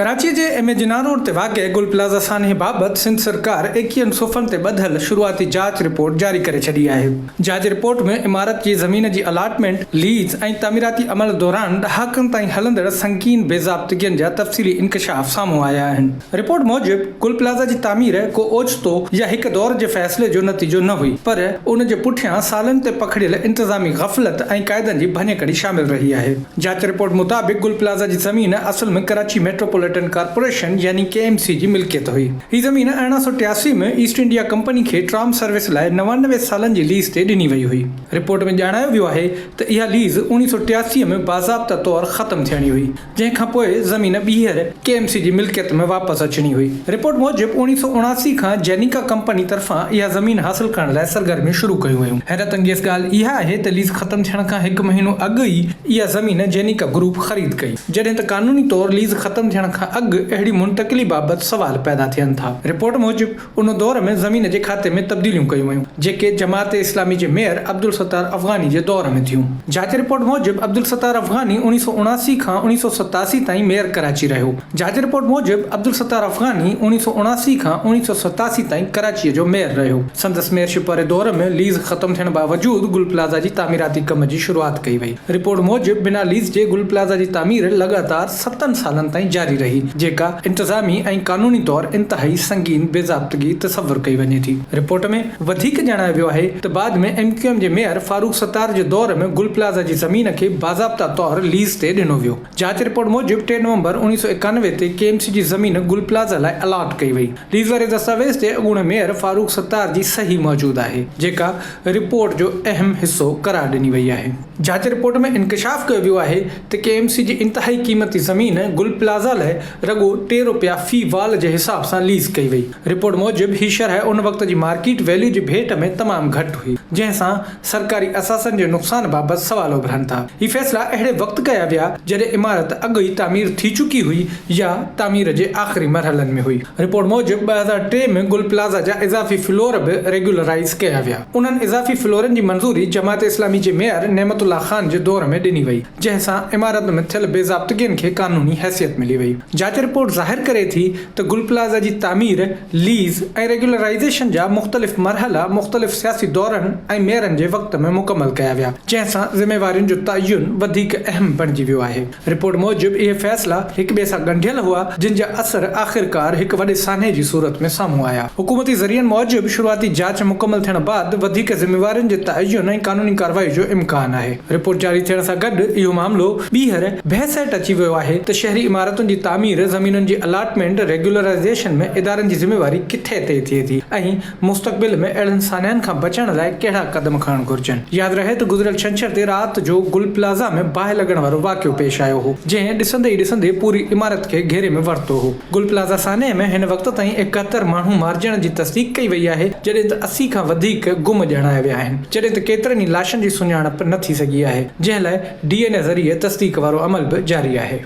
ڪراچي جي M A Jinnah road تي واقع گل پلازا سانحي بابت سنڌ سرڪار ايڪيهن صفحن تي ٻڌل شروعاتي جاچ رپورٽ جاري ڪري ڇڏي آهي. جاچ رپورٽ ۾ عمارت جي زمين جي الاٽمينٽ، ليز ۽ تعميراتي عمل دوران ڏهاڪن تائين هلندڙ سنگين بي ضابطگين جا تفصيلي انڪشاف سامهون آيا آهن. رپورٽ موجب گل پلازا جي تعمير ڪو اوچتو يا هڪ دور جي فيصلي جو نتيجو نه هئي پر ان جي پٺيان سالن تي پکڙيل انتظامي غفلت ۽ قاعدن جي ڀڃڪڙي شامل رهي آهي. جاچ رپورٽ مطابق گل پلازا جي زمين اصل ۾ ڪراچي ميٽروپوليٽن ڪارپوريشن يعني ڪي ايم سي جي ملڪيت هئي. هي زمين 1883 ۾ ايسٽ انڊيا ڪمپني کي ٽرام سروس لاء 99 سالن جي ليز تي ڏني وئي هئي. رپورٽ ۾ ڄاڻايو ويو آهي ته اها ليز 1983 ۾ باضابطه طور ختم ٿيڻي هئي، جنهن کان پوء زمين ٻيهر ڪي ايم سي جي ملڪيت ۾ واپس اچڻي هئي. رپورٽ موجب 1979 کان جينيڪا ڪمپني طرفان اها زمين حاصل ڪرڻ لاء سرگرميون شروع ڪيون ويون. حيرت انگيز ڳالهه اها آهي ته ليز ختم ٿيڻ کان هڪ مهينو اڳ ئي اها زمين جينيڪا گروپ خريد ڪئي، جڏهن ته قانوني طور ليز ختم ٿيڻ کان اڳ اهڙي منتقلي بابت سوال پيدا ٿين ٿا. رپورٽ موجب ان دور ۾ زمين جي کاتي ۾ تبديليون ڪيون ويون، جيڪي جماعت اسلامي جي ميئر عبدالستار افغاني جي دور ۾ ٿيون. جاچ رپورٽ موجب عبدالستار افغاني 1979 کان 1987 تائين ميئر ڪراچي رهيو. جاچ رپورٽ موجب عبدالستار افغاني 1979 کان 1987 تائين ڪراچيء جو ميئر رهيو. سندس ميئرشپ واري دور ۾ ليز ختم ٿيڻ باوجود گل پلازا جي تعميراتي ڪم جي شروعات ڪئي وئي. رپورٽ موجب بنا ليز جي گل پلازا جي تعمير لڳاتار ستن سالن تائين جاري رهي، جيڪا انتظامي ۽ قانوني طور انتهائي سنگين بي ضابطگي تصور ڪئي وڃي ٿي. رپورٽ ۾ وڌيڪ ڄاڻايو ويو آهي ته بعد ۾ ايم ڪيو ايم جي ميئر فاروق ستار جي دور ۾ گل پلازا جي زمين کي باضابطا طور ليز تي ڏنو ويو. جاچ رپورٽ موجب ٽي نومبر 1991 تي ڪي ايم سي جي زمين گل پلازا لاء الاٽ ڪئي وئي. ليز واري دستاويز تي اڳوڻي ميئر فاروق ستار جي صحيح موجود آهي، جيڪا رپورٽ جو اهم حصو قرار ڏني وئي آهي. جاچ رپورٽ ۾ انڪشاف ڪيو ويو آهي ته ڪي ايم سي جي انتهائي قيمتي زمين گل پلازا لاء رڳو ٽي روپيا في وال جي حساب سان ليز ڪئي وئي. رپورٽ موجب هي شرح ان وقت جي مارڪيٽ ويليو جي ڀيٽ ۾ تمام گهٽ هئي، جنهن سان سرڪاري اثاثن جي نقصان بابت سوال اڀرن ٿا. هي فيصلا اهڙي وقت ڪيا ويا جڏهن عمارت اڳ ئي تعمير ٿي چڪي هئي يا تعمير جي آخري مرحلن ۾ هئي. رپورٽ موجب 2003 ۾ گل پلازا جا اضافي فلور به ريگيولرائيز ڪيا ويا. انهن اضافي فلورن جي منظوري جماعت اسلامي جي ميئر نعمت الله خان جي دور ۾ ڏني وئي، جنهن سان عمارت ۾ ٿيل بي ضابطگين کي قانوني حيثيت ملي وئي. جاچ رپورٽ ظاهر ڪري ٿي ته گل پلازا جي تعمير، ليز ۽ ريگيولرائيزيشن جا مختلف مرحلا مختلف سياسي دورن ۽ ميئرن جي وقت ۾ مڪمل ڪيا ويا، جنهن سان ذميوارين جو تعين وڌيڪ اهم بڻجي ويو آهي. رپورٽ موجب اهي فيصلا هڪ ٻئي سان ڳنڍيل هئا، جن جا اثر آخرڪار هڪ وڏي سانحي جي صورت ۾ سامهون آيا. حڪومتي ذريعن موجب شروعاتي جاچ مڪمل ٿيڻ بعد وڌيڪ ذميوارين جي تعين ۽ قانوني ڪارروائي جو امڪان آهي. رپورٽ جاري ٿيڻ سان گڏ اهو معاملو ٻيهر بحث هيٺ اچي ويو آهي ته شهري عمارتن جي تعمير، زمينن جي الاٽمينٽ، ريگيولرائيزيشن ۾ ادارن جي ذميواري ڪٿي طئي ٿئي ٿي ۽ مستقبل ۾ اهڙن سانحن کان بچڻ لاء ڪهڙا قدم کڻڻ گهرجن. ياد رهي ته گذريل ڇنڇر تي رات جو گل پلازا ۾ باهه لڳڻ وارو واقعو پيش آيو هو، جنهن ڏسندي ئي ڏسندي پوري عمارت کي گهيري ۾ ورتو هو. گل پلازا سانحي ۾ هن وقت تائين 71 ماڻهو مارجڻ جي تصديق ڪئي وئي آهي، جڏهن ته 80 کان وڌيڪ گم ڄاڻايا ويا آهن، جڏهن ته ڪيترن ئي لاشن جي سڃاڻپ نه ٿي سگهي آهي، جنهن لاء ڊي اين اي ذريعي تصديق وارو عمل به جاري آهي.